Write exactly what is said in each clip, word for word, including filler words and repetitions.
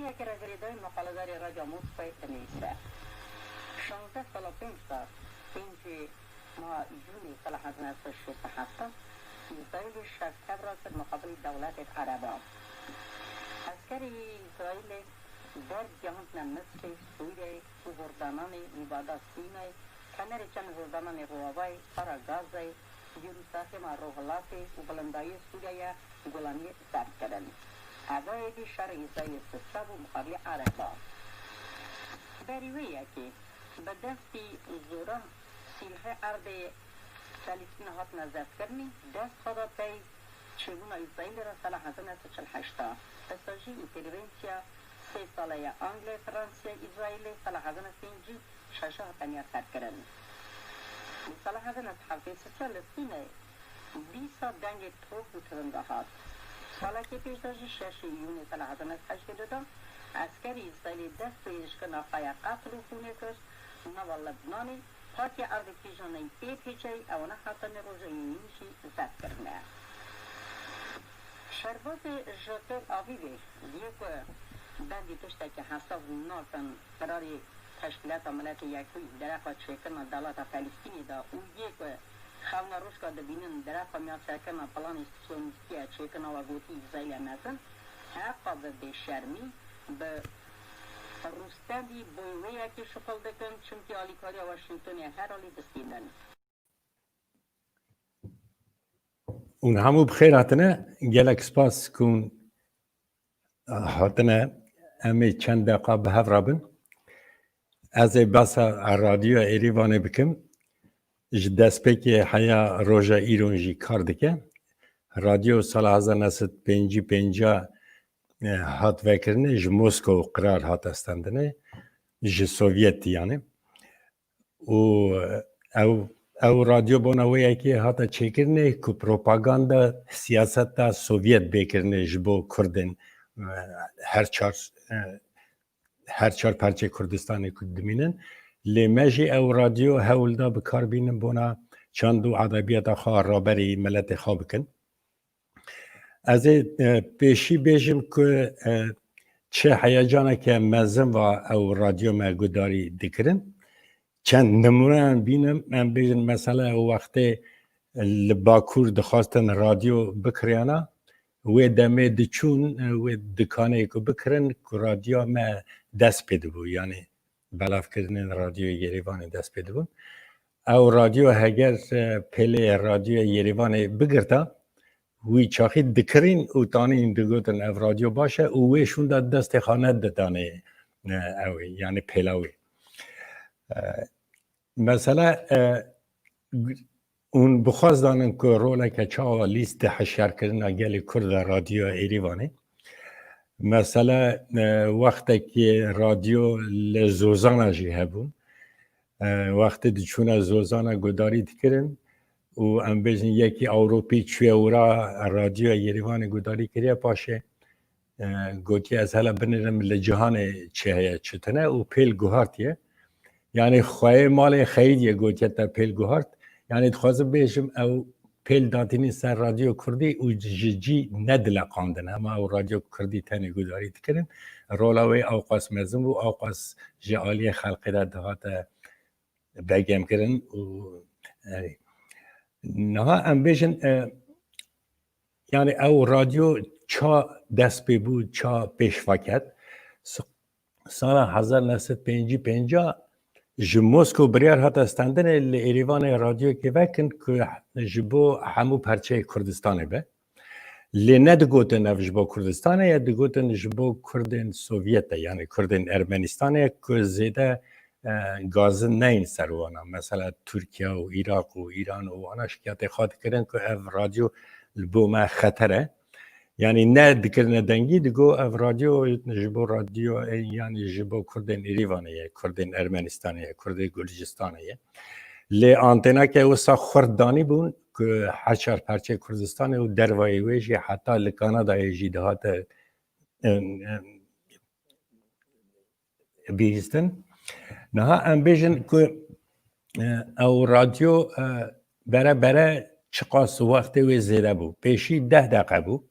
Yekê re girêdayî maqaledarê Radyo Moskvayê dinivîse. Şazdeh sala pênc sal, pêncê meha Jûnê sala hezar neh sed û şêst û heft, Îsraîlê şer tevra kir muqabilî dewletên Ereban. Eskerê Îsraîlê derb gihandine Misrê, Sûriyeyê û Hordananê, Nîvada Sînayê, kemerê çem û Hordananê Rojavayê, Para Gazayê, Yerûsalema Rojhilatê û bilindayiyê Sûriyeyê Golaniyê zeft kirin. Ev êdî şerê Îsraîlê sistab û muqabilê Ereban. Berî wê yekê, bi destî zoran sîlhê erdê Felîstînê hatine zeftkirinê, dest xwe da pey çêbûna Îsraîlê re sala hezar neh sed û çil heşt a. Esta jî întervensiya sê sale ya Angliyayê, Fransayê, Îsraîlê sala hezar neh sed û pêncî şeş a hate niyazerkirin. Li sala hezar neh sed û heftê û sê li Sîneyê dîsa dengê top û tivinga hat. Salekê pêş de jî şeşê Îyûnê sala hezar neh sed û heştê û du de eskerê Îsraîlê dest bi êrişkirina xwe ya qetil û xûnê kir nava Lebnanê, partiya erdê kîjaneyî Y P G, ewana heta nê roja Îyûnê jî zeft kirine. Şerbazê ji Tel Avîvê yê ku bendî tiştekî hesab nakin, qirarê Teşkîlata Miletê Yekbûyî dereqa çêkirina delata Felîstînê da û yê ku xewna rojka dibînin dereqa miyaserkirina planê siyonîstî ye çêkirina we gotî Îsraîlê mezin, heqa bi bêşermî, bi rûstendî boyê wê yekê şixul dikin, çimkî alîkariya Washingtonê her alî distînin. Hûn hemû bi xêr hatine. Gelek spas ku hûn hatine. Em ê çend deqa bi hev re bin. Ez ê behsa Radyoya Êrîvanê bikim. Ji destpêkê heya roja îro jî kar dike. Radyo sala hezar neh sed pêncî pênc, e, hat vekirinê, ji Moskow qirar hate stendinê, ji Sovyet yanî. Û ew, ew radyo bona wê yekê hate çêkirinê ku propaganda siyaseta Sovyet bê kirinê ji bo Kurdên, e, her çar, e, her çar parçeyê Kurdistanê ku dimînin. Lê me jî ew radyo hewl da bi kar bînin bona çand û edebiyata xwe raberî miletê xwe bikin. Ez ê, e, pêşî bêjim ku, e, çi heyecaneke mezin va ew radyo me gudarî dikirin. Çend nimûneyan bînim, em bêjin mesela ew wextê li Bakur dixwastin radyo bikiriyana, wê demê diçûn, e, wê dikanê ku bikirin ku radyoya me dest pê dibû, yanî belavkirinên radyoyê Yerîvanê dest pê dibûn. Ew radyo heger, e, pêlê radyoya Yerîvanê bigirta, wî çaxî dikirîn û tanîn digotin ev radyo baş e û wê şûnda destê xwe nedidanê, e, ew ê, yanî pêla wê. E, mesela, e, hûn bi xwe zanin ku roleke çawa lîst di hişyarkirina gelê Kurd de radyoya Êrîvanê. Mesela, e, wextekî radyo li Zozana jî hebûn. E, wextê diçûne Zozana gudarî dikirin û em bêjin yekî Ewropî çûye wira radyoya Yerîvanê gudarî kiriye paşê. E, gotiye, ez hele binêrim li cihanê çi heye, çi tune û pêl guhartiye. Yanî xweyê malê xeyîdiye gotiye te pêl guhart. Yanî dixwazim bêjim ew pêl datînî ser radyo kurdî û ji cî nedileqandin. Hema ew radyo kurdî tenê gudarî dikirin. Rola wê ewqas mezin bû, ewqas ji aliyê xelkê de dihate begem kirin û, e, niha em bêjin, e, yanî ew radyo ça dest pê bû, ça pêş ve ket. S-, sala hezar neh sed pêncî pênc ji Moskow biryar hate stendinê li Êrîvanê radyoyekê vekin ku ji bo hemû perçeyê Kurdistanê be. Lê nedigotin ev ji bo Kurdistanê ye, digotin ji bo Kurdên Sovyet e, yanî Kurdên Ermenistanê ye ku zêde, e, gazin neyên ser wana. Mesela Tirkiye û Iraq û Îran û wana şikayetê xwe dikirin ku ev radyo li bo me xeter e. Yanî ne dikirine dengî, digo ev radyo ji bo radyo, e, yanî ji bo Kurdên Êrîvanê ye, Kurdên Ermenistanê ye, Kurdê Gurcistanê ye. Lê antenake wisa xurt danîbûn ku her çar parçeyê Kurdistanê û dervayê wê jî heta li Kanadayê jî dihate, em, em, bihîstin. Niha em bêjin ku, e, ew radyo, e, bere bere çiqas wextê wê zêde bû. Pêşî deh deqe bû.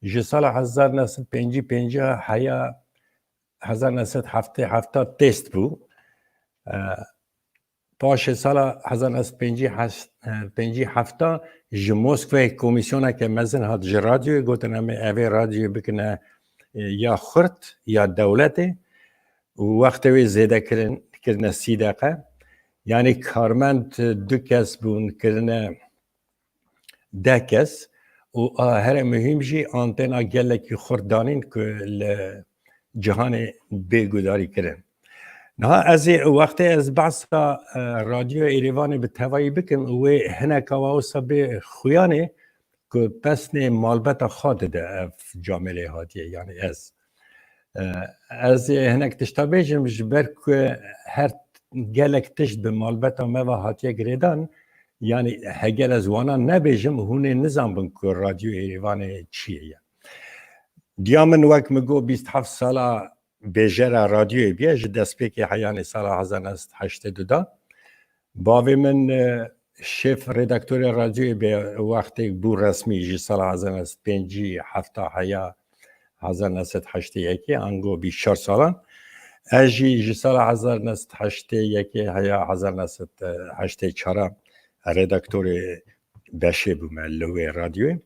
Ji sala hezar neh sed pêncî pênc heya hezar neh sed heftê hefta test bû. E, Paşê sala hezar neh sed pêncî heşt, e, pêncî hefta ji Moskwayê komîsyoneke mezin hat ji radyoyê, gotin em ê evê radyoyê bikine, e, ya xurt ya dewletê û wextê wê zêde kirin, kirine sî deqe. Yanî karmend, e, du kes bûn, kirine deh kes û a here muhîm jî antena gelekî xurt danîn ku li cihanê bê gudarî kirin. Niha ez ê wextê ez behsa, e, Radyoya Êrêvanê bi tevayî bikim, wê hineka wa wisa bê xuyanê ku pesnê malbeta xwe dide ev camêrê hatiye, yanî ez. E, ez ê hinek tişta bêjim, ji ber ku her gelek tişt bi malbeta me ve hatiye girêdan, yanî heger ez wana nebêjim, hûn ê nizanbin ku Radyo Êrêvanê çi ye. Diya min, wek min got, bîst heft sala bêjera radyoyê bûye, ji destpêkê heyanê sala hezar neh sed heştê du de. Bavê min, e, şêf redaktorê radyoyê bû, wextê bû resmî ji sala hezar neh sed pêncî hefta heya hezar neh sed heştê yekê, ango bîst çar salan. Ez jî ji sala hezar neh sed heştê yekê heya hezar neh sed heştê çar redaktorê beşê bûme li wê radyoyê.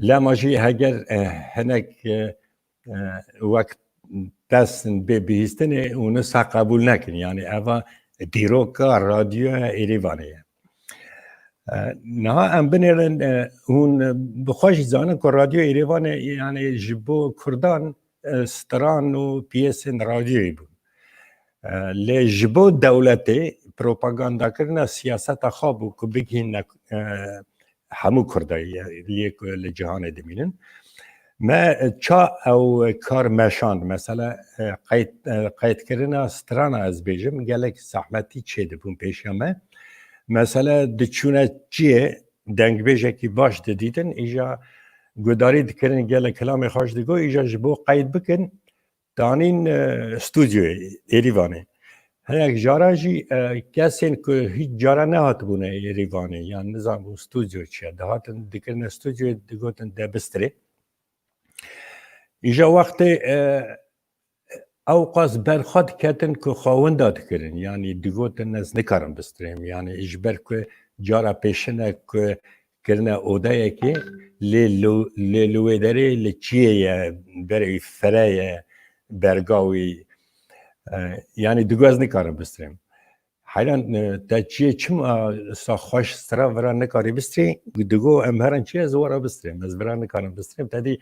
Lema jî heger, e, hinek, e, e, wek pesn bê bihîstinê û nisa qebûl nekin. Yanî eva dîroka Radyoya Êrîvanê ye. E, niha em binêrin, e, hûn bi xwe jî zanin ku Radyo Êrîvanê, yanî ji bo Kurdan, e, stran û piyesên radyoyê bûn. E, lê ji bo dewletê propagandakirina siyaseta xwe bû ku bigihîne, e, hemû Kurda ye, lê ku li cihanê dimînin. Me ça ew kar meşand, mesela, e, qeyd, e, qeydkirina strana ez bêjim, gelek zehmetî çêdibûn pêşiya me. Mesela diçûne çiyê, dengbêjekî baş didîtin, îja gudarî dikirin, gelek kilamê xweş digot, îja ji bo qeyd bikin, danîn, e, stûdyoyê Êrîvanê. Hinek cara jî, e, kesên ku hiç cara nehatibûne Êrîvanê, yan nizanbûn stûdyo çi ye, dihatin dikirine stûdyoyê, digotin de bistirê. Îja wextê, e, ewqas berxwe diketin ku xwe winda dikirin. Yanî digotin ez nikarim bistirêm. Yanî ji ber ku cara pêşine ku kirine odeyekê, lê li, lê li wê derê li çiyê ye, berê wî fere ye, berga wî, e, yanî digo ez nikarim bistirêm. Heyran, e, te çiyê çima sa xweş stira vira nikarî bistirî? Digo em herin çi ez wara bistirêm, ez vira nikarim bistirêm. Te dî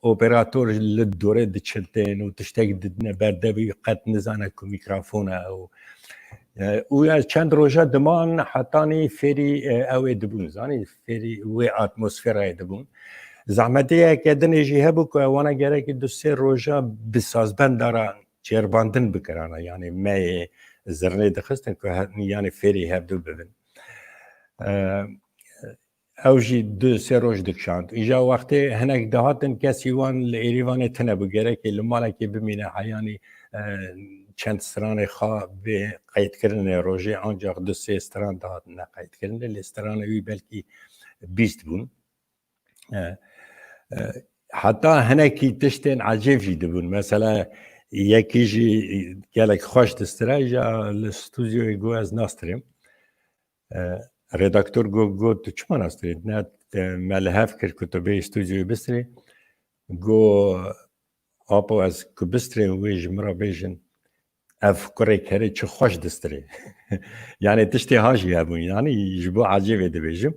operator li dorê diçiltên û tiştek didine ber devî, qet nizane ku mîkrofon e û, e, û ya çend roja diman hetanî fêrî, e, ew ê dibûn, zanî, fêrî wê atmosferayê dibûn. Zehmetiyeke dinê jî hebû ku ewana gerekî du sê roja bi sazbenda re çêrbandin bikirana, yanî meyê zirnê dixistin ku he-, yanî fêrî hevdu bibin. E, ew jî du sê roj dikişand. Îja wextê hinek dihatin, kesî wan li Êrîvanê tune bû, gerekê li malekê bimîne, heyanî, e, çend stranê xwe bê qeydkirinê rojê, ancax du sê stran dihatine qeydkirinê, lê stranê wî belkî bîst bûn. E, e, heta hinekî tiştên ecêb jî dibûn. Mesela yekî jî gelek xweş distire, îja li stûdyoyê got ez nastirêm. E, redaktor got, got tu çima nastirê? Ne, e, me li hev kir ku tu bêyî stûdyoyê bistirê. Got, apo ez ku bistirêm wê ji min re bêjin, ev kurê kerê çi xweş distirê. Yanî tiştê ha jî hebûn. Yanî ji bo ecêbê dibêjim.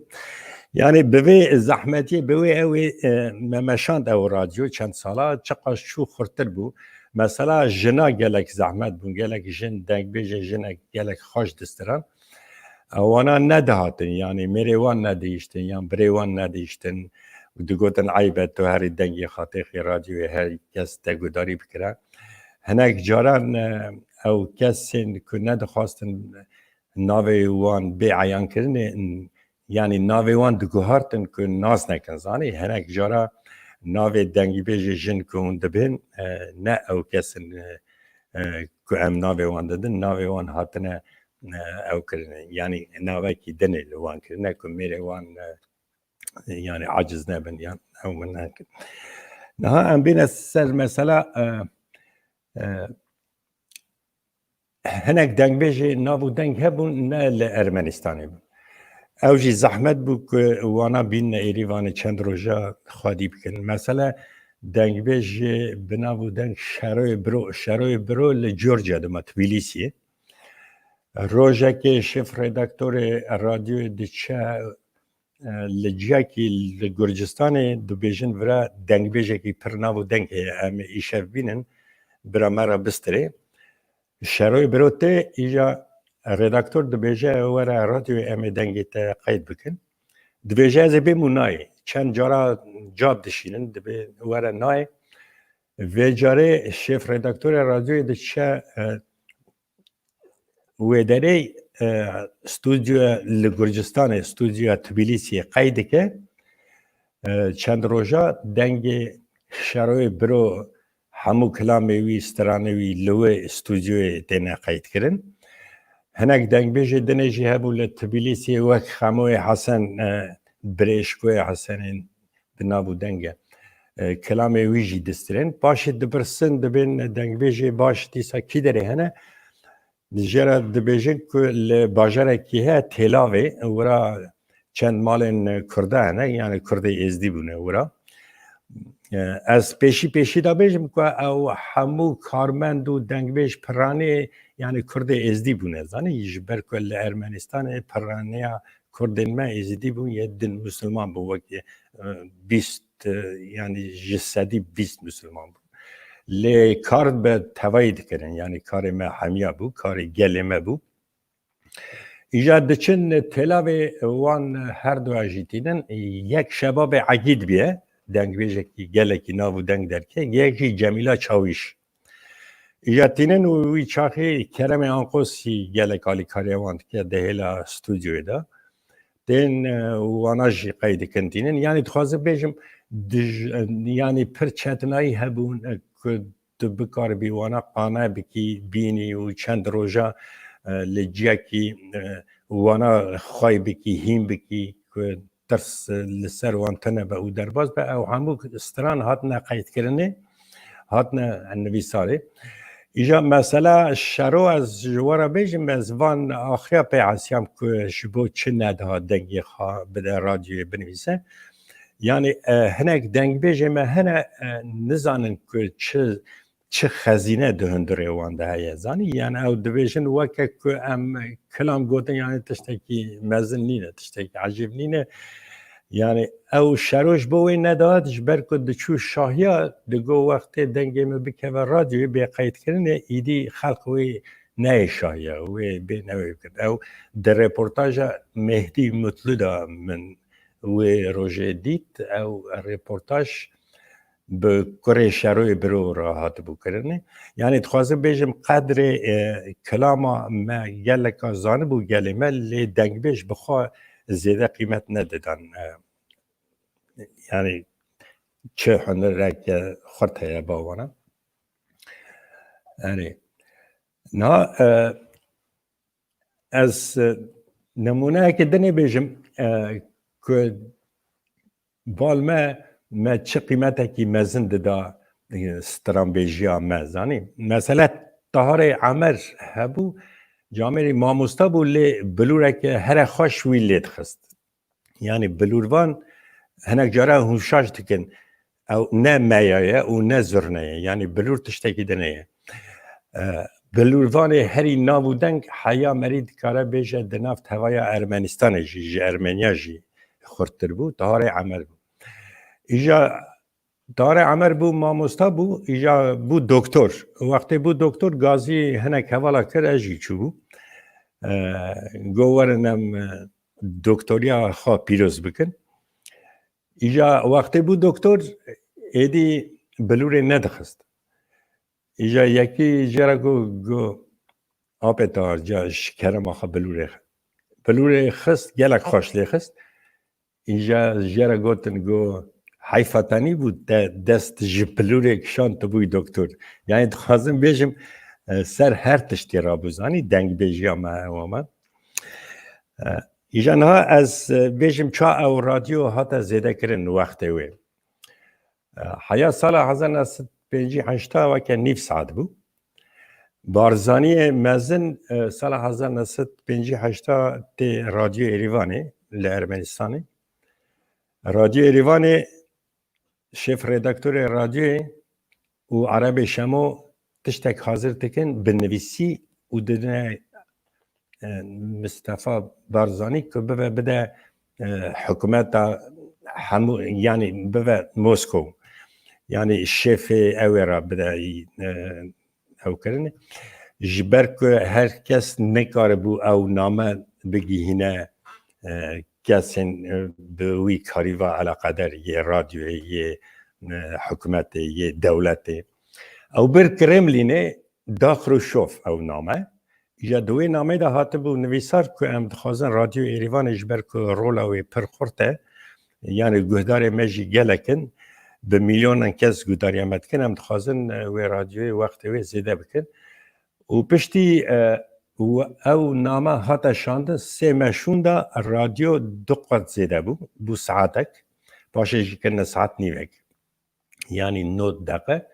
Yanî bi vê zehmetiyê, bi wê ew ê, e, me meşand ew radyo çend sala, çiqas çû xurtir bû. Mesela jina gelek zehmet bûn, gelek jin, dengbêjê jinek gelek xweş distiran. Wana nedihatin, yanî mêrê wan nedihiştin, yan birê wan nedihiştin. Digotin eyb e, tu herî dengê xwe têxî radyoyê, her kes te gudarî bikire. Hinek caran, e, ew kesên ku nedixwastin navê wan bê eyankirinê, n-, yanî navê wan diguhartin ku nas nekin, zanî? Hinek cara navê dengbêjê jin ku hûn dibên, e, ne ew kes in, e, e, ku em navê wan didin, navê wan hatine, e, ew kirine. Yanî navekî din ê li wan kirine ku mêrê wan, e, yanî aciz nebin, yan ew min nekin. Niha em bîne ser mesela, e, E, hinek dengbêjê nav û deng hebûn, ne li Ermenistanê bûn. Ew jî zehmet bû ku wana bînne êrî, vanê çend roja xwedî bikin. Mesele dengbêjê bi nav û deng Şeroyê Biro, Şeroyê Biro li Georgia dima, Tbilîsiyê. Rojekê şef redaktorê radyoyê diçe, e, li ciyekî li Gurcistanê dibêjin vira dengbêjekî pir nav û deng heye, em ê îşev bînin, bira me re bistirê. Şeroyê Biro tê, îja redaktor dibêje, were radyoyê, em ê dengê te qeyd bikin. Dibêje, ez ê bêm û nayê. Çend cara cad dişînin, dibê were nayê. Vê carê şef redaktorê radyoyê diçe, e, wê derê, e, studyoya li Gurcistanê, studyoya Tbilîsiyê qeyd dike. E, çend roja dengê Şeroyê Biro, hemû kilamê wî, stranê wî li wê studyoyê têne qeydkirin. Hinek dengbêjê dinê jî hebû li Tbilîsiyê, wek Xemoyê Hesen, e, birêşkoyê Hesenên bi nav û deng e. E, kilamê wî jî distirên. Paşê dipirsin, dibên dengbêjê baş dîsa kî derê hene? Jê re dibêjin ku li bajarekî heye Têlavê, wira çend malên Kurda hene, yani Kurdê Êzdî bûne wira. E, ez pêşî pêşî de bêjim ku ew hemû karmend û dengbêj piranê, yani Kurdê Êzdî bûne, zanî, ji ber ku li Ermenistanê piraneya Kurdên me Êzidî bûn, yê din Musulman bûn, wekî, e, bîst, e, yani ji sedî bîst Musulman bûn. Lê kar bi tevayî dikirin, yani karê me hemiya bû, karê gelê me bû. Îja diçin Têlavê, wan her du jî tînin, yek Şebabê Egîd bîye, dengbêjekî gelekî nav û deng derke, yek jî Cemîla Çawîş. Îja tînin û wî çaxê Keremê Anqosî gelek alîkariya wan dike di hêla studyoyê de. Tên, e, wana jî qey dikin tînin. Yanî dixwazim bêjim, dij-, e, yanî pir çetinayî hebûn, e, ku tu bikaribî wana qane bikî, bînî û çend roja, e, li ciyekî, e, wana xwey bikî, hîn bikî, ku tirs, e, li ser wan tune be û derbas be, ew hemû stran hatine qeydkirinê, hatine nivîsarê. Îja mesela şero ez ji we re bêjim, ez van axiya pê hesiyam ku ji bo çi nediha dengê xwe bide radyoyê binivîse. Yani, e, hinek dengbêjê me hene, e, nizanin ku çi, çi xezîne di hundirê wan de heye. Zanî, yani ew dibêjin weke ku em kilam gotin, yani tiştekî mezin nîne, tiştekî ecêb nîne. Yani ew şero ji bo wê nedihat, ji ber ku diçû şahiya, digo wextê dengê min bikeve radyoyê bê qeydkirinê, îdî xelq wê neyê şahiya, wê bê newê bikin. Ew di reportaja Mehdî Mutlu de min wê rojê dît, ew reportaj bi kurê Şeroyê Biro re hatibû kirinê. Yani dixwazim bêjim qedrê, e, kilama me geleka zanibû gelê me, lê dengbêj bi xwe zêde qîmet nedidan. E, yani çi hunireke xurt heye ba wana. Yani, na, e, ez, e, nemûneyekê dinê bêjim, e, ku bal me, me çi qîmetekî mezin dida, e, stranbêjiya me, zanî. Mesele Taharê Emer hebû, camêrî mamosta bû, lê bilûreke here xweş wî lê dixist. Yani bilûrvan hinek cara hûn şaş dikin. Ew ne meya ye û ne zurne ye. Yani bilûr tiştekî din heye. E, bilûrvanê herî nav û deng heya merî dikare bêje di nav tevaya Ermenistanê jî, ji Ermeniya jî xurttir bû, Taharê Emer bû. Îja Taharê Emer bû, mamosta bû, îja bû doktor. Wextê bû doktor, gazî hinek hevala kir, ez jî çûbû. E, go werin em, e, doktoriya xwe pîroz bikin. Îja wextê bû doktor, êdî bilûrê nedixist. Îja yekî jê re got, got, "Apê Tahar, ca ji kerema xwe bilûrê xwe." Bilûrê xist, gelek xweş lê xist. Îja jê re gotin, got, "Heyfa te nîbû te dest ji bilûrê kişand, tu bûyî doktor." Yani dixwazim bêjim, e, ser her tiştê rabû, zanî, dengbêjiya me, ewa me. E, îja niha ez, e, bêjim ça ew radyo hate zêde kirin wextê wê. E, heya sala hezar neh sed pêncî heşta weke nîv saet bû. Barzaniyê mezin, e, sala hezar neh sed pêncî heşta tê Radyo Êrîvanê li Ermenistanê. Radyo Êrîvanê şêf redaktorê radyoyê û Erebê Şemo tiştek hazir dikin, bi nivîsî û didine, e, Mistefa Barzanî ku bive bide, e, hikûmeta hemû, yanî bive Moskow. Yanî şêfê ew ê re bide, e, ew kirinê. Ji ber ku her kes nikaribû ew name bigihîne, e, kesên, e, bi wî karî ve eleqeder yê radyoyê, yê, e, hikûmetê, yê dewletê. Ew bir Kremlînê da Xruşov ew name. Îja di wê nameyê de hatibû nivîsar ku em dixwazin Radyo Êrîvanê, ji ber ku rola wê pir xurt e, yanî guhdarê me jî gelek in, bi milyonan kes guhdariya me dikin, em dixwazin, e, wê radyoyê wextê wê zêde bikin. Û piştî, e, û ew name hate şandin, sê meşûn de radyo du qat zêde bû, bû saetek, paşê jî kirine saet nîvek. Yanî nod deqe.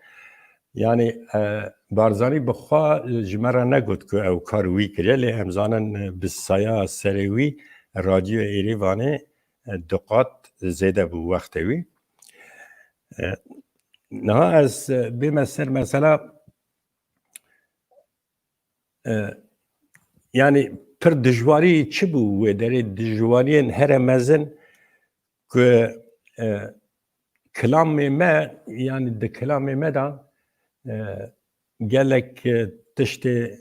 Yanî, e, Barzanî bi xwe ji me re negot ku ew kar wî kiriye, lê em zanin, e, bi saya serê wî Radyoya Êrîvanê, e, du qat zêde bû wextê wî. E, niha ez, e, bême ser mesela, e, yanî pir dijwarî çi bû wê derê? Dijwariyên here mezin ku, e, kilamê me, yanî di kilamê me de, e, gelek, e, tiştê,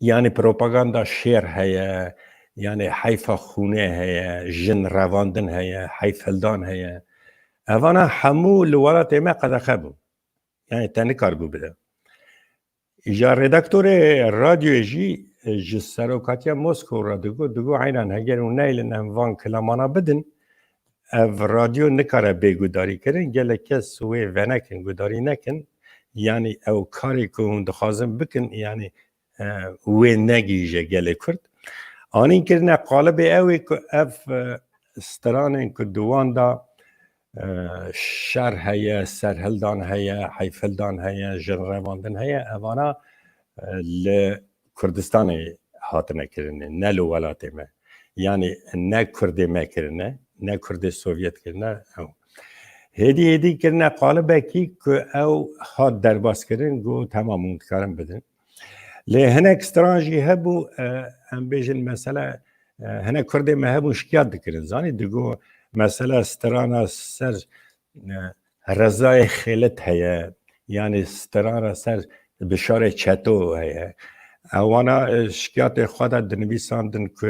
yanî propaganda şêr heye, yanî heyfa xûnê heye, jin revandin heye, heyfhildan heye. Evana hemû li welatê me qedexe bû. Yanî te nikaribû bide. Îja redaktorê radyoyê jî, e, ji serokatiya Moskow re digot, digot, eynan heger hûn neyêlin em van kilamana bidin, ev radyo nikare bê gudarî kirin, gelek kes wê venekin, gudarî nekin, yanî ew karê ku hûn dixwazin bikin, yanî, e, wê negihîje gelê Kurd. Anîn kirine qalibê ew ê ku ev, e, stranên ku di wan de, e, şer heye, serhildan heye, heyfhildan heye, jinrevandin heye, evana, e, li Kurdistanê hatine kirine, ne li welatê me. Yanî ne Kurdê me kirine, ne Kurdê Sovyet kirine, ew. Hêdî hêdî kirine qalibekî ku ew hat derbas kirin, got, temam, hûn dikarin bidin. Lê hinek stran jî hebû, e, em bêjin mesela, e, hinek Kurdê me hebûn şikayet dikirin. Zanî, digo mesela strana ser, e, Rezayê Xêlit heye, yanî strana ser Bişarê Çeto heye. Ewana, e, şikayetê xwe de dinivîsandin ku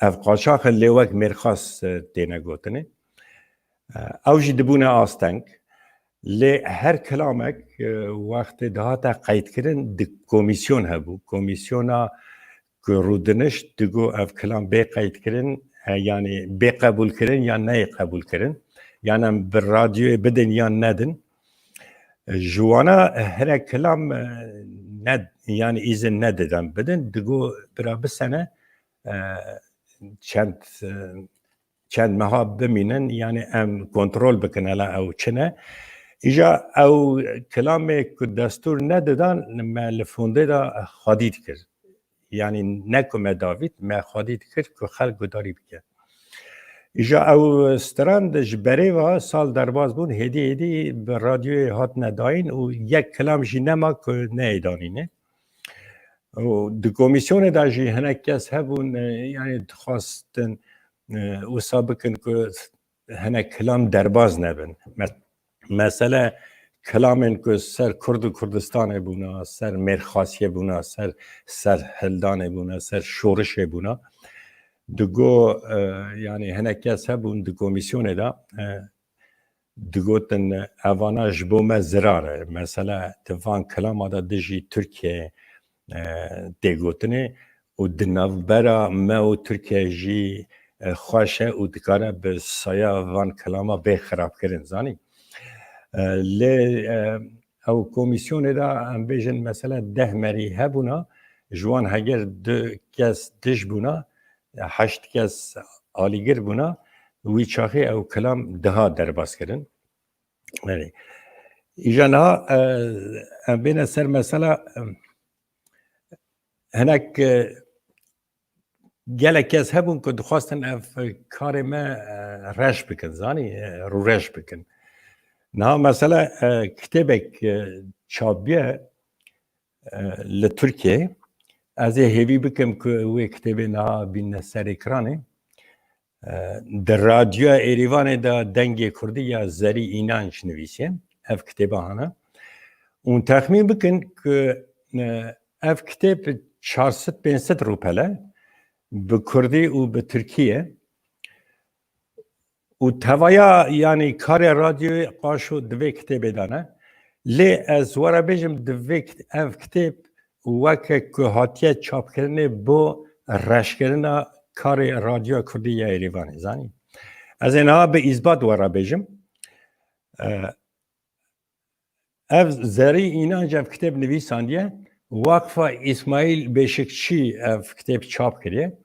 ev qaçax in, lê wek mêrxas, e, têne gotinê. E, ew jî dibûne asteng. Lê her kilamek, e, wextê dihate qeydkirin, di komîsyon hebû. Komîsyona ku rûdinişt digo ev kilam bê qeydkirin, e, yanî bê qebûlkirin yan neyê qebûlkirin. Yan em bi radyoyê bidin yan nedin. E, ji wana hinek kilam, e, ne, yanî îzin nedidin bidin. Digo bira bisene, e, çend, e, çend meha bimînin, yanî em kontrol bikin, hela ew çi ne. Îja ew kilamê ku destûr nedidan, me li fondê de xwedî dikir. Yanî ne ku me davît, me xwedî dikir ku xelk gudarî bike. Îja ew stran de ji berê ve sal derbas bûn, hêdî hêdî bi radyoyê hatine dayîn û yek kilam jî nema ku neyê danîne. Û di komîsyonê de jî hinek kes hebûn, e, yanî dixwastin, e, wisa bikin ku hinek kilam derbas nebin. Me-, mesele kilamên ku ser Kurd û Kurdistanê bûna, ser mêrxasiyê bûna, ser serhildanê bûna, ser şorişê bûna. Digo, e, yanî hinek kes hebûn di komîsyonê de, e, digotin, evana ji bo me zirar e. Mesela di van kilama de dijî Tirkiyeyê, e, tê gotinê û di navbera me û Tirkiye jî, e, xweş e û dikare bi saya van kilama bê xirabkirin, zanî. E, lê, e, ew komîsyonê de em bêjin mesela deh merî hebûna, ji wan heger du kes dij bûna, heşt kes alîgir bûna, wî çaxê ew kilam diha derbas kirin. Erê. Îja niha, e, em bêne ser mesela, e, hinek, e, gelek kes hebûn ku dixwastin ev karê me, e, reş bikin, zanî, e, rûreş bikin. Niha mesela, e, kitêbek, e, çap bûye, e, li Tirkiyeyê. Ez ê hêvî bikim ku wê kitêbê niha bîne ser ekranê. E, di Radyoya Êrîvanê de Dengê Kurdî ya Zerî Înanc nivîsiye. Ev kitêba hene. Hûn texmîn bikin ku, e, ev kitêb çar sed pênc sed rûpel e, bi kurdî û bi tirkî ye. Û tevaya, yanî karê radyoyê qaşo di vê kitêbê de ne. Lê ez we re bêjim, di vê kit-, ev kitêb weke ku hatiye çapkirinê bo reşkirina karê Radyoya Kurdî ya Êrîvanê, zanî. Ez ê niha bi îsbat we re bêjim. E, Ev Zerî Înanc ev kitêb nivîsandiye, Waqfa Îsmaîl Beşikçî ev kitêb çap kiriye.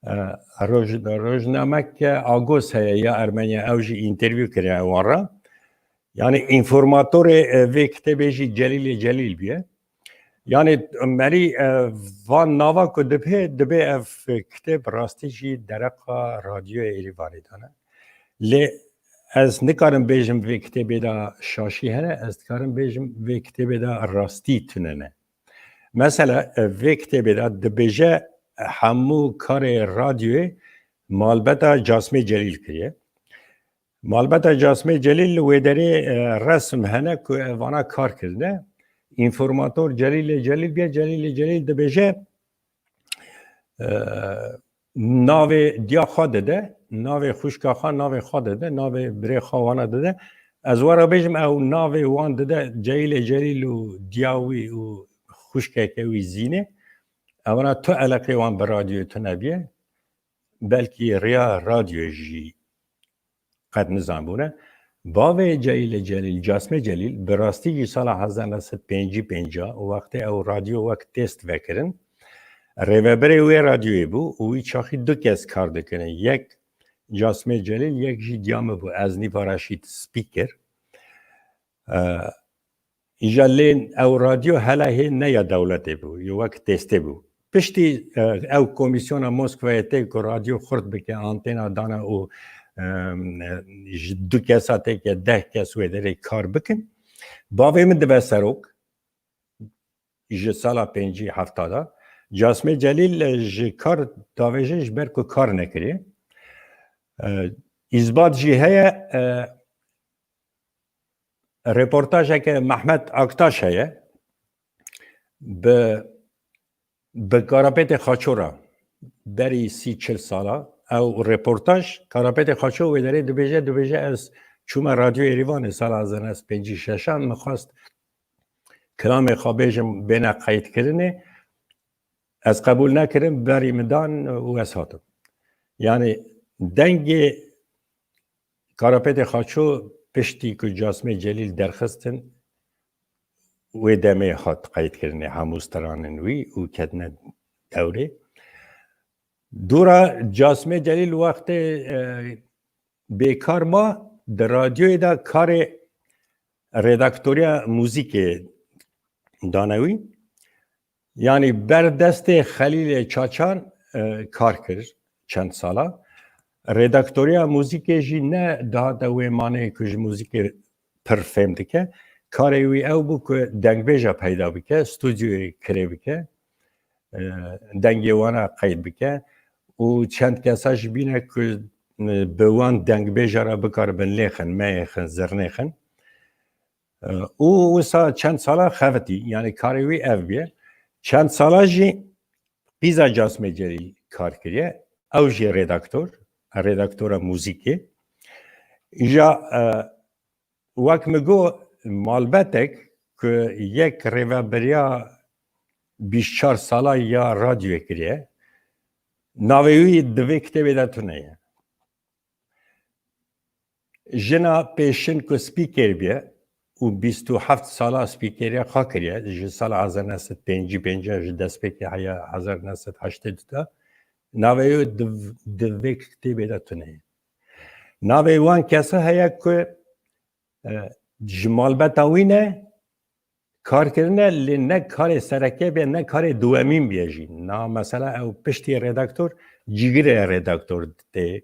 E, roj-, rojnameke Agos heye ya Ermeniya, ew jî întervîw kiriye wan re. Yanî înformatorê, e, vê kitêbê jî Celîlê Celîl bûye. Yanî merî, e, van nava ku dibê, dibê ev kitêb rastî jî dereqa Radyoya Êrîvanê de ne. Lê ez nikarim bêjim vê kitêbê de şaşî hene, ez dikarim bêjim vê kitêbê de rastî tune ne. Mesela, e, vê kitêbê de dibêje hemû karê radyoyê malbeta Casmê Celîl kiriye. Malbeta Casmê Celîl li wê derê, e, resim hene ku ev vana kar kirine. Înformator Celîlê Celîl bûye, Celîlê Celîl dibêje, e, navê diya xwe dide, navê xwişka xwe, navê xwe dide, navê birê xwe wana dide. Ez we re bêjim, ew navê wan dide, Celîlê Celîl û diya wî û xwişkeke wî Zînê. Ewana tu eleqê wan bi radyoyê tune bûye. Belkî riya radyoyê jî qet nizanbûne. Bavê Celîlê Celîl, Casmê Celîl, bi rastî jî sala hezar neh sed pêncî pênc, wextê ew radyo wek test vekirin, rêveberê wê radyoyê bû û wî çaxî du kes kar dikirine. Yek Casmê Celîl, yek jî diya min bû, Eznî Varaşît Spîker. E, Îja lê ew radyo hela hê ne ya dewletê bû, yê wek testê bû. Piştî, e, ew komîsyona Moskwayê tê ku radyo xurt bike, antena dane û, e, ji du kesa têke deh kes wê derê kar bikin. Bavê min dibe serok, ji sala pêncî hefta de. Casmê Celîl, e, ji kar davêje ji ber ku kar nekiriye. E, îsbat jî heye, e, reportajeke Mehmet Aktaş heye bi, bi Karapêtê Xaço re berî sî çil sala. Ew reportaj, Karapêtê Xaço wê derê dibêje, dibêje, ez çûme Radyo Êrîvanê sala hezar neh sed pêncî şeş, min xwest kilamê xwe bêjim bêne qeydkirinê. Ez qebûl nekirim, berî min dan û ez hatim. Yanî dengê Karapêtê Xaço piştî ku Casmê Celîl derxistin, wê demê hat qeydkirinê hemû stranên wî û ketine dewrê. Dûra Casmê Celîl wextê, e, bêkar ma, di radyoyê de karê redaktoriya muzîkê dane wî. Yanî ber destê Xelîlê Çaçan, e, kar kir çend sala. Redaktoriya muzîkê jî ne dihate wê maneyê ku ji muzîkê pir fêm dike. Karê wî ew bû ku dengbêja peyda bike, stûdyoyê kirê bike, e, dengê wana qeyd bike û çend kesa jî bîne ku, e, bi wan dengbêja re bikaribin lêxin, meyêxin, zirnêxin. E, û wisa çend sala xevitî, yanî karê wî ev bûye. Çend sala jî qîza Casmê Celîl kar kiriye. Ew jî redaktor, redaktora muzîkê. Îja, e, wek min got, malbetek ku yek rêveberiya bîst çar sala ya radyoyê kiriye, navê wî di vê kitêbê de tune ye. Jina pêşin ku spîker bûye û bîst û heft sala spîkeriya xwe kiriye, ji sala hezar neh sed pêncî pênc, ji destpêkê heya hezar neh sed heştê du de, navê wê di, di vê kitêbê de tune ye. Navê wan kesa heye ku, e, ji malbeta wî ne, kar kirine, lê ne karê sereke bê, ne karê duwemîn bê jî. Na mesela ew piştî redaktor, cîgirê redaktor tê.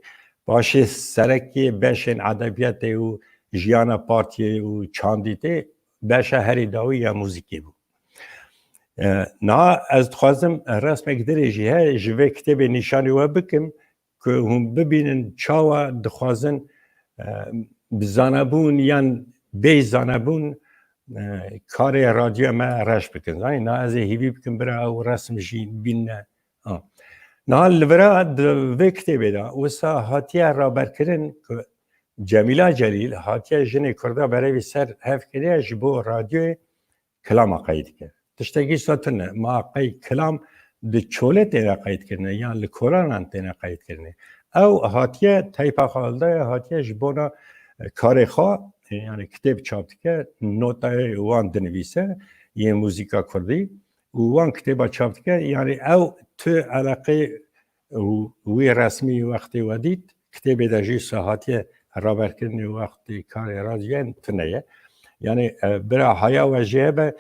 Paşê serekê beşên edebiyatê û jiyana partiyê û çandî tê, beşa herî dawî ya muzîkê bû. E, niha ez dixwazim resmek dirê jî he ji vê kitêbê nîşanî we bikim ku hûn bibînin çawa dixwazin, e, bi zanebûn yan bê zanebûn, e, karê radyoya me reş bikin. Zanî, niha ez ê hîvî bikim bira ew resim jî bînne. Ha. Niha li vira di vê kitêbê de wisa hatiye raberkirin ku Cemîla Celîl hatiye jinê Kurda berevî ser hev kiriye ji bo radyoyê kilama qeyd dike. Tiştekî wisa tune. Ma qey kilam di çolê têne qeyd kirine yan li kolanan têne qeyd kirine. Ew hatiye teypa xwe hildaye, hatiye ji bona, e, karê xwe, e, yani kitêb çap dike, notayê wan dinivîse, yên muzîka kurdî û wan kitêba çap dike. Yani ew tu eleqê û wî resmî wextê we dît, kitêbê de jî wisa hatiye raberkirinê wextê karê radyoyên tune ye. Yani, e, bira haya we jê hebe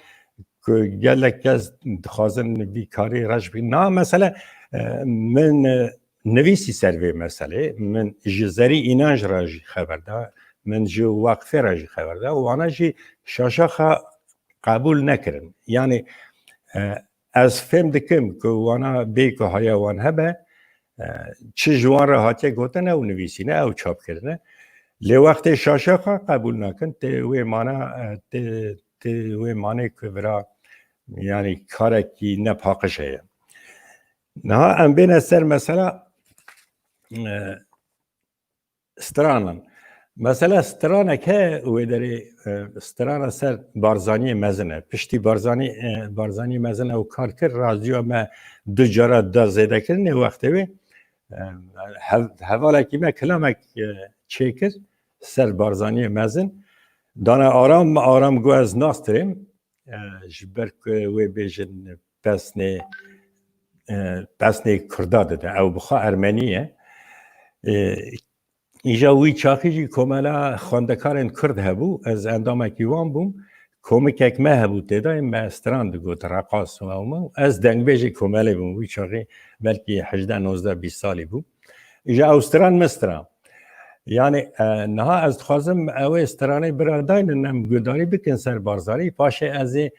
ku gelek kes dixwazin vî karî reş bikin. Na mesele, e, min, e, nivîsî ser vê meselê, min ji Zerî Înanc re jî xeber da, min ji Waqfê re jî xeber da, wana jî şaşaxa qebûl nekirin. Yani, e, ez fêm dikim ku wana bê ku haya wan hebe, e, çi ji wan re hatiye gotin ew nivîsîne, ew çap kirine. Lê wextê şaşaxa qebûl nakin, tê wê mana, e, tê, tê wê manê ku vira, yani karekî nepaqij heye. Niha em bêne ser mesela, e, stranan. Mesela stranek he wê derê, e, strana ser Barzaniyê mezin e. Piştî Barzanî, e, Barzaniyê mezin ew kar kir, radyoya me du cara da zêdekirinê wextê wê. E, hev-, hevalekî me kilamek, e, çêkir ser Barzaniyê mezin. Dana Aram, Aram got ez nastirêm. E, ji ber ku wê bêjin pesnê, e, pesnê Kurda dide. Ew bi xwe Ermenî ye. E, îja wî çaxî jî komela xwendekarên Kurd hebû. Ez endamekî wan bûm. Komikek me hebû tê de, me stran digot, reqas û ew me. Ez dengbêjê komelê bûm. Wî çaxî belkî hejdeh, nozdeh, bîst salî bûm. Îja ew stran min stran. Yani, e, niha ez dixwazim ew ê stranê bira daynin, em guhdarî bikin ser Barzanî. Paşê ez ê,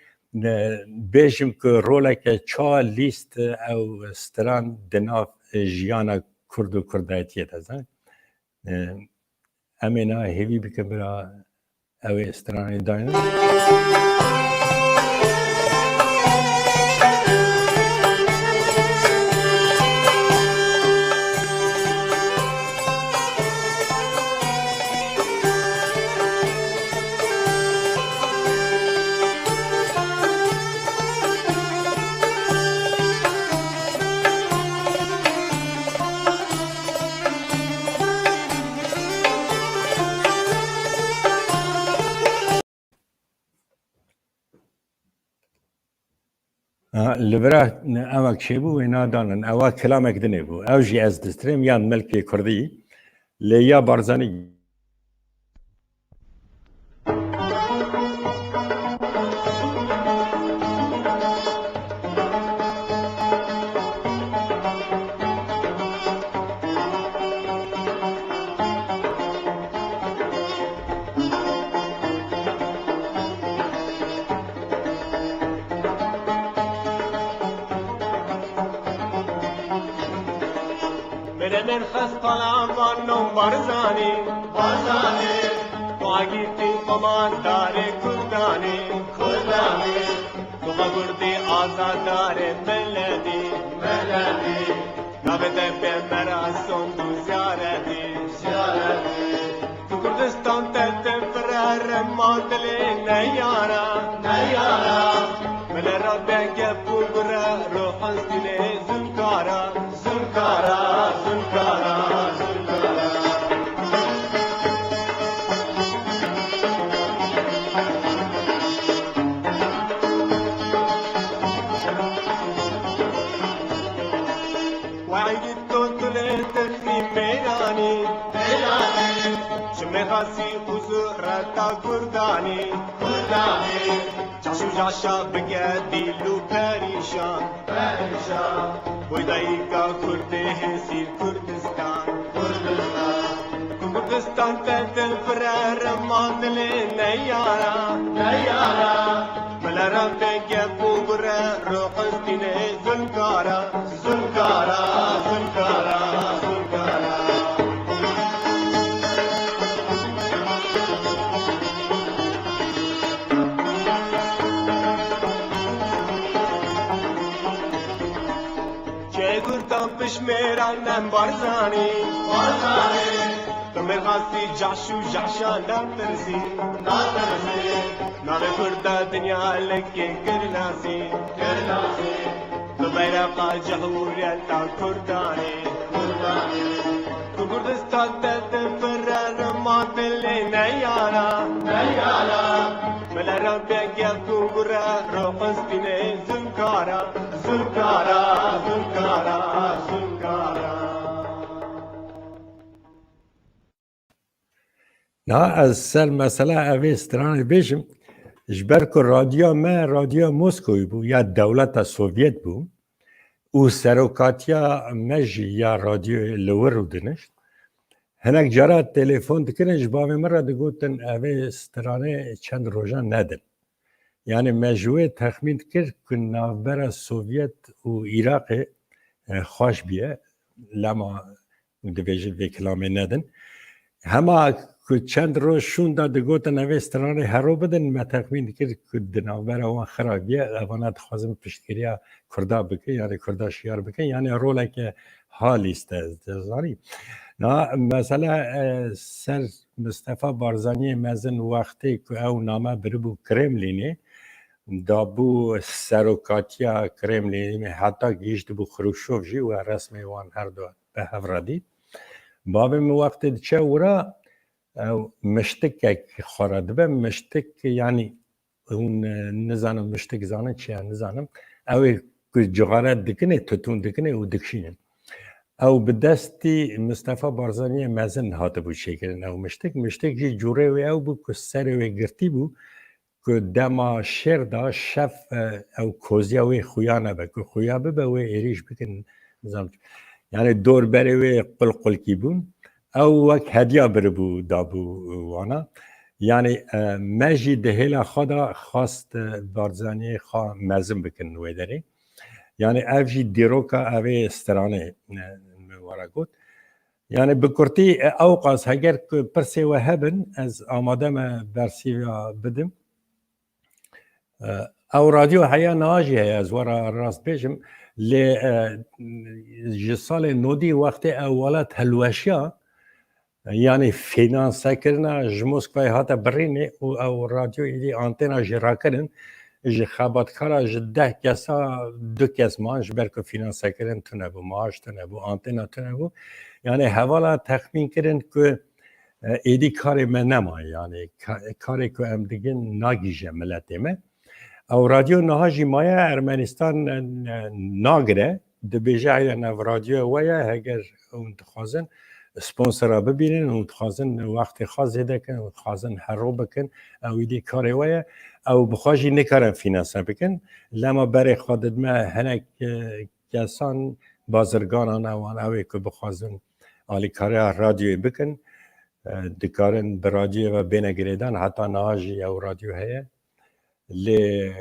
e, bêjim ku roleke çawa lîst ew stran di nav jiyana Kurd û Kurdayetiyê de, zanî. E, em ê niha hêvî bikin bira ew ê stranê daynin. Ha, li vira ewek çêbû wê nadanin. Ewa kilamek dinê bû. Ew jî ez distirêm yan milkê kurdî. Lê ya Barzanî. Mirenin xespana van non Barzanî, Barzanî. Wagîtî komandarê Kurdanî, Kurdanî. Duxa Kurdî azadarê miletî, miletî. Navê te pê me ra sond û ziyaretî, ziyaretî. Tu Kurdistan te te firere ma dilê neyara, neyara. Mele ra be gep û gure ruhan stîlê zûnkara, zûnkara, zûnkara, zûnkara. Wayî to tu lê tirkî mêranî, mêranî. Ji mêxasî û zûreta Kurdanî, Kurdanî. Çaş Şûjaşa bike dîl û perîşan. Perîşan. Boy dayika Kurdê hêsîr Kurdistan. Kurdistan. Ku Kurdistan te dil firere ma dilê neyara. Neyara. Mele re be gep û gure ro qistîne zulkara. Zulkara, zulkara, zulkara. Çê Kurdan pişmêra nem Barzanî. Barzanî. Tu mêrxasî caş û caşa natirsî. Natirsî. Navê Kurda dinya lekê kir nasî. Kir nasî. Bi beyreqa cihûriyeta Kurdanê. Kurdanê. Ku Kurdistan te difirere ma dilê neyara. Neyara. Mele re be gep û gure ro qistîne zulkara. Zulkara, zulkara, zulkara. Na ez ser mesela evê stranê bêjim, ji ber ku radyoya me radyoya Moskowê bû ya dewleta Sovyet bû û serokatiya me jî ya radyoyê li wir rûdinişt. Hinek cara telefon dikirin ji bavê min re digotin evê stranê çend rojan nedin. Yani me ji wê texmîn dikir ku navbera Sovyet û Iraqê, e, xweş bûye. Lema û divêjin vê kilamê nedin. Hema ku çend roj şûnda digotin evê stranê hero bidin, me texmîn dikir ku di navbera wan xirab bûye, evana dixwazin piştgiriya Kurda bikin, yani Kurda şiyar bikin, yani roleke halîste, zanî. Na, mesela, e, ser Mistefa Barzaniyê mezin wextê ku ew name biribû Kremlînê, dabû serokatiya Kremlînê, heta gihîştibû Xruşov jî û resmê wan her du bi hev re dît. Bavê min wextê diçe wira, ew miştikek xwe re dibe, miştik, yanî hûn, e, nizanim miştik zanin çi ye, nizanim. Ew ê ku cixare dikinê, tutûn dikinê û dikişînin. Ew bi destî Mistefa Barzaniyê mezin hatibû çêkirin ew miştik. Miştik jî cûrê wê ew bû ku serê wê girtî bû, ku dema şêr da şev, e, ew koziya wê xuya nebe, ku xuya bibe wê êrîş bikin, nizam. Yani dorberê wê qulqulkî bûn. Ew wek hediya biribû dabû wana. Yani, e, me jî di hêla xwe de xwest, e, Barzaniyê xwe mezin bikin wê derê. Yani ev jî dîroka evê stranê, e, min wara got. Yani bi kurtî, e, ewqas heger ku pirsê we hebin, ez amade me bersîva bidim. E, ew radyo heya niha jî heye, ez we re rast bêjim. Lê, e, ji salê nodî wextê ew welat hilweşiya, yanî fînansekirina ji Moskvayê hate birînê û ew radyo êdî antena jî rakirin. Ji xebatkara ji deh kesa du kes man, ji ber ku fînansekirin tune bû, maaş tune bû, antena tune bû. Yanî hevala texmîn kirin ku, e, êdî karê me nema, yanî ka-, karê ku em digin nagihîje miletê me. Ew radyo niha jî maye, Ermenistan, e, nagire, dibêje, heyre ev radyoya we ye, heger hûn dixwazin sponsora bibînin, hûn dixwazin wextê xwe zêde kin, hûn dixwazin hero bikin, ew êdî karê we ye. Ew bi xwe jî nikarin fînanse bikin. Lema berê xwe didime hinek, e, kesan, bazirganan, ewan, ew ê ku bixwazin alîkariya radyoyê bikin, e, dikarin bi radyoyê ve bêne girêdan. Heta niha jî ew radyo heye. Lê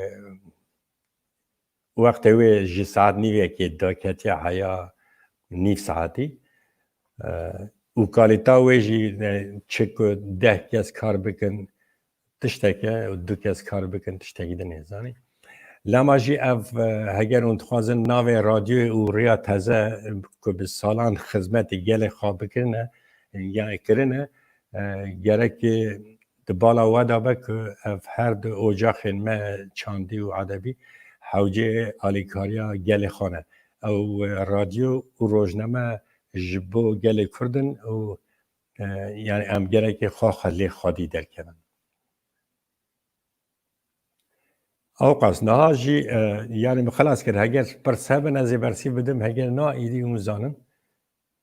wextê wê ji saet nîvekê daketiya heya nîv saetî. E, û kalîta wê jî, e, çi ku deh kes kar bikin tiştek e û du kes kar bikin tiştekî din e, zanî. Lema jî ev, e, heger hûn dixwazin navê radyoyê û Riya Teze, e, ku bi salan xizmetê gelê xwe bikirine, yani kirine, e, gerek di bala we de be ku ev her du ocaxên me çandî û edebî hewceyê alîkariya gelê xwe ne. Ew, e, radyo û rojname ji bo gelê Kurd in û, e, yani em gerekê xwe xwe lê xwedî derkevin. Ewqas niha jî, e, yani min xilas kir. Heger pirs hebin ez ê bersîv bidim, heger na, êdî hûn zanin.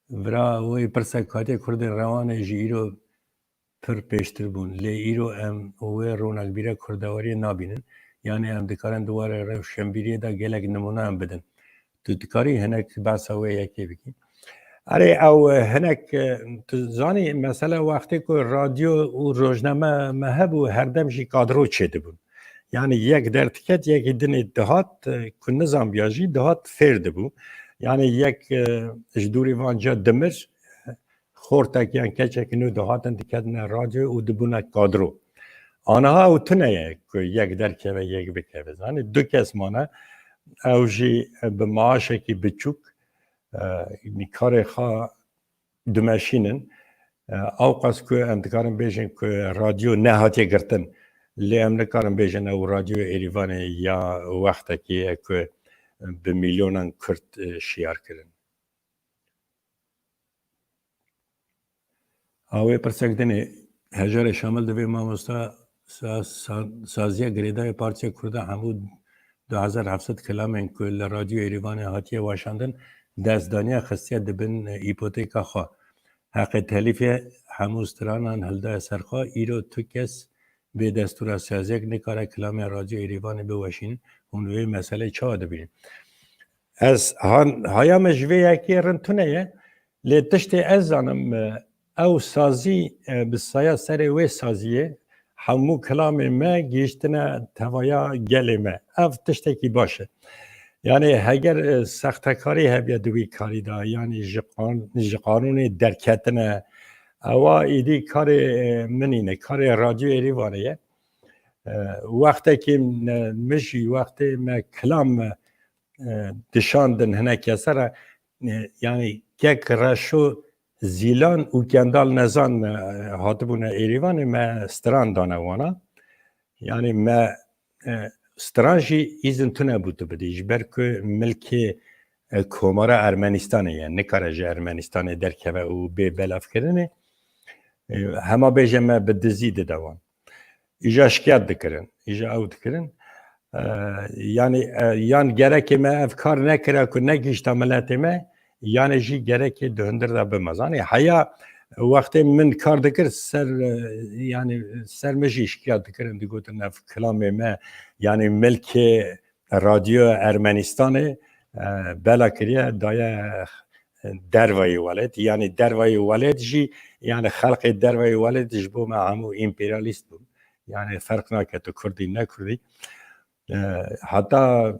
Vira wê pirsa katê Kurdên Rewanê jî îro pir pêştir bûn. Lê îro em wê ronakbîra kurdewariyê nabînin. Yanî em dikarin di warê rewşenbîriyê de gelek nimûneyan bidin. Tu dikarî hinek behsa wê yekê bikî? Erê, ew, e, hinek, e, tu zanî, mesele wextê ku radyo û rojname me hebû, herdem jî kadro çêdibûn. Yanî yek derdiket, yekî dinê dihat, e, ku nizanbiya jî dihat fêr dibû. Yanî yek, e, ji dûrî van ca dimir, xortek yan keçek nû dihatin diketine radyo û dibûne kadro. Aniha ew tune ye ku yek derkeve, yek bikeve. Zanî du kes mane, ew jî bi maaşekî biçûk, e, karê xwe dimeşînin. E, ewqas ku em dikarin bêjin ku radyo nehatiye girtin, lê em nikarin bêjin ew radyoya Êrîvanê ya wextekî ye ku bi milyonan Kurd, e, şiyar kirin. A wê pirsek dinê, Hejarê Şamil divê mamosta sa-, sa-, saziya girêdayê Partiya Kurda hemû du hezar heft sed kilamên ku li Radyo Êrîvanê hatiye weşandin, destdaniya xistiye di bin îpotêka xwe. Heqê telîfê hemû stranan hildaye ser xwe, îro tu kes bê destûra saziyek nikare kilamê Radyo Êrîvanê biweşînin. Hûn vê meseleyê çawa dibînin? Ez han, haya me ji vê yekê rind tune ye, lê tiştê ez zanim, e, ew sazî, e, bi saya serê wê saziyê hemû kilamê me gihîştine tevaya gelê me. Ev tiştekî baş e. Yanî heger, e, sextekarî hebiya di wî karî de, yanî ji qan-, ji qanûnê derketine, ewa îdî karê, e, min nîne, karê Radyo Êrîvanê ye. E, wextekî, e, min jî wextê me kilam, e, dişandin hinek kese re, e, yanî kek Reşo Zîlan û Kendal Nezan, e, hatibûne Êrîvanê, me stran dane wana. Yanî me, e, stran jî îzin tune bû tu bidî, ji ber ku milkê, e, Komara Ermenistanê ye, nikare ji Ermenistanê derkeve û bê belavkirinê. E, hema bêje me bi dizî dide wan. Îja şikayet dikirin, îja ew dikirin. E, yanî, e, yan gerekê me ev kar nekira ku negihîşta miletê me, yanî jî gerekê di hundir de bime. Zanî, heya wextê min kar dikir ser, e, yanî ser min jî şikayet dikirin, digotin ev kilamê me, yanî milkê Radyo Ermenistanê, e, bela kiriye, daye dervayê welêt. Yanî dervayê welêt jî, yanî xelqê dervayê welêt ji bo me hemû împeryalîst bûn. Yanî ferq nake tu Kurd î ne Kurd î. E, heta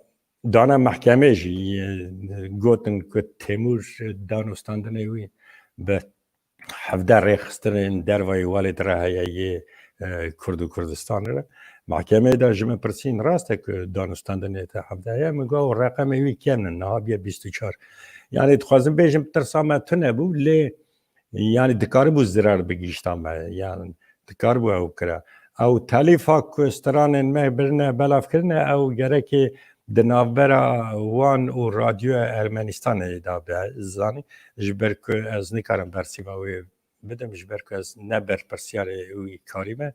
dane mehkemê jî, e, gotin ku Têmûr danûstandinê wî bi hevdeh rêxistinên dervayê welêt re heye yê, e, Kurd û Kurdistanê re. Mehkemeyê de ji min pirsîn, rast e ku danûstandinê te hevdeh ye? Min got, ew reqemê wî kêm in, niha bûye bîst û çar. Yanî dixwazim bêjim, tirsa me tune bû, lê yanî dikaribû zirar bigihîşta me, yanî dikaribû ew kira. Ew telîfa ku stranên me birine belav kirine, ew gerekê di navbera wan û Radyoya Ermenistanê de be, zanî, ji ber ku ez nikarim bersîva wê bidim, ji ber ku ez ne berpirsiyarê wî karî me.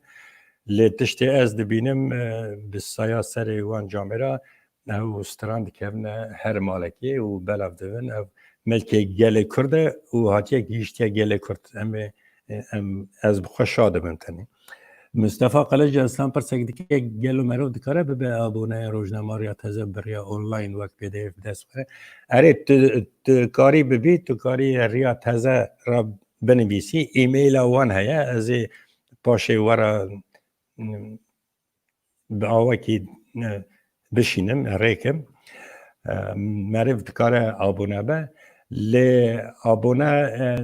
Lê tiştê ez dibînim, e, bi saya serê wan camêra ew stran dikevine her malekê û belav dibin. Ev milkê gelê Kurd e û hatiye gihîştiye gelê Kurd. Em ê, e, em, ez bi xwe şa dibim tenê. Mustafa Qilic Aslan pirsek dike, gelo merov dikare bibe aboneya Rojnama Riya Teze bi riya online wek P D F bi dest bixire? Erê, tu, tu karî bibî, tu karî Riya Teze re binivîsî, e-maila wan heye, ez ê paşê we re, mm, bi awekî, e, bişînim, rêkim. E, meriv dikare abone be, lê abone, e,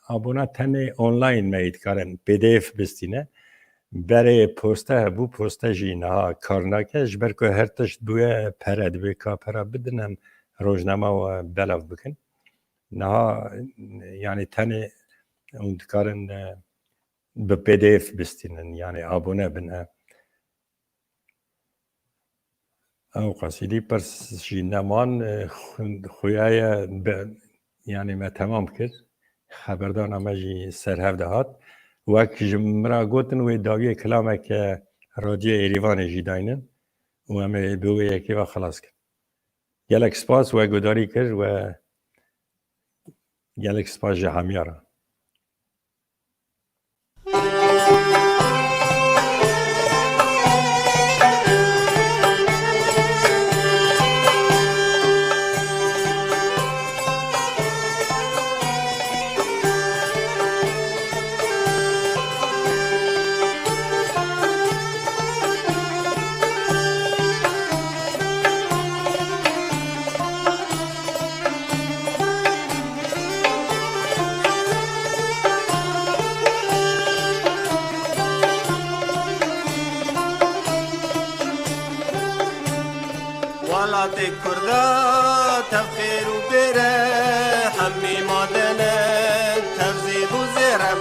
abone tenê online me yê dikare P D F bistîne. Berê poste hebû, poste jî niha kar nake, ji ber ku her tişt bûye pere, divê ka pera bidin em rojnama we belav bikin. Niha, yanî tenê hûn dikarin, e, bi P D F bistînin, yanî abone bin, e. Ew qasîdî pirs jî neman, e, xu-, xuya ye be, yanî me temam kir. Xeberdana me jî ser hev de hat. Wek ji min re gotin, wê dawiyê kilameke Radyoya Êrîvanê jî daynin û em ê bi wê yekê ve xilas kin. Gelek spas we guhdarî kir, we gelek spas ji hemiya re. Welatê Kurda tev xêr û bêr e, hemî madene tev zêb û zêr e.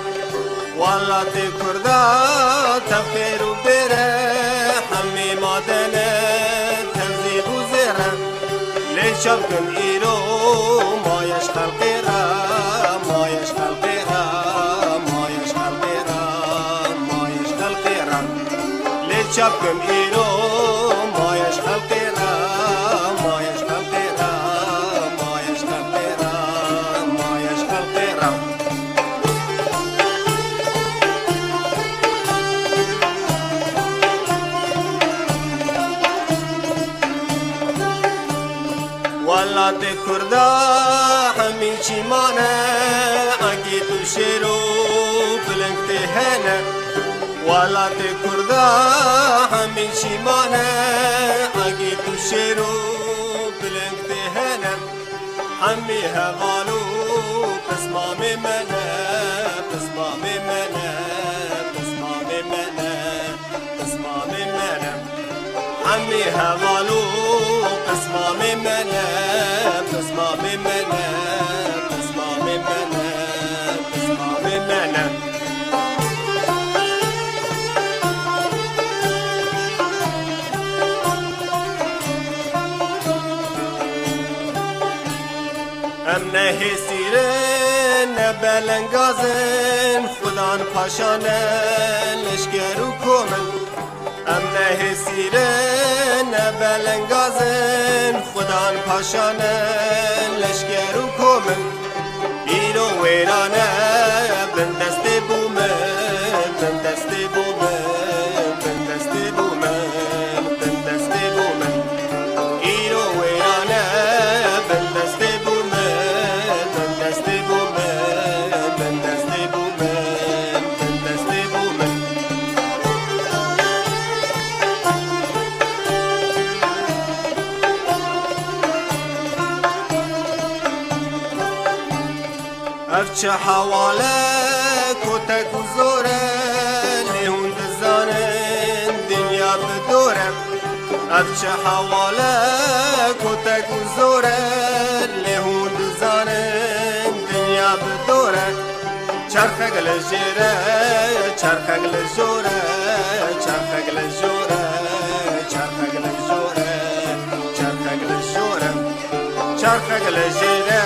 Welatê Kurda tev xêr û bêr e, hemî madene tev zêb û zêr e. Lê çav kin îro mayeş xelqê re, mayeş xelqê re, mayeş xelqê re, mayeş xelqê re. Lê çav kin îro mayeş xelqê re, mayeş xelqê re, mayeş xelqê re, mayeş xelqê re. Welatê Kurda hemî çîman e, agît û şêr û biling tê hene. Welatê Kurda hemî çîman e, agît û şêr û biling tê hene. Hemî heval û pismamê me ne, pismamê me ne, pismamê me ne, pismamê me ne. Hemî heval û pismamê me ne, pismamê me ne, pismamê me ne, pismamê me ne. Em ne hêsîr in, ne belengaz in, xudan paşa ne leşker û kom in. Em ne hêsîr in, ne belengaz in, xudan paşa ne leşker û kom in. Îro wêran e, bin destê bû min, bin destê bû min, bin destê bû min, bin destê bû min. Îro wêran e, bin destê bû min, bin destê bû min, bin destê bû min, bin destê bû min. Ev çi hewal e, kotek û zor e, lê hûn dizanin dinya bi dor e. Ev çi hewal e, kotek û zor e, lê hûn dizanin dinya bi dor e. Çerxek li jêr e, çerxek li jor e, çerxek li jor e, çerxek li jor e, çerxek li jor e. Çerxek li jêr e,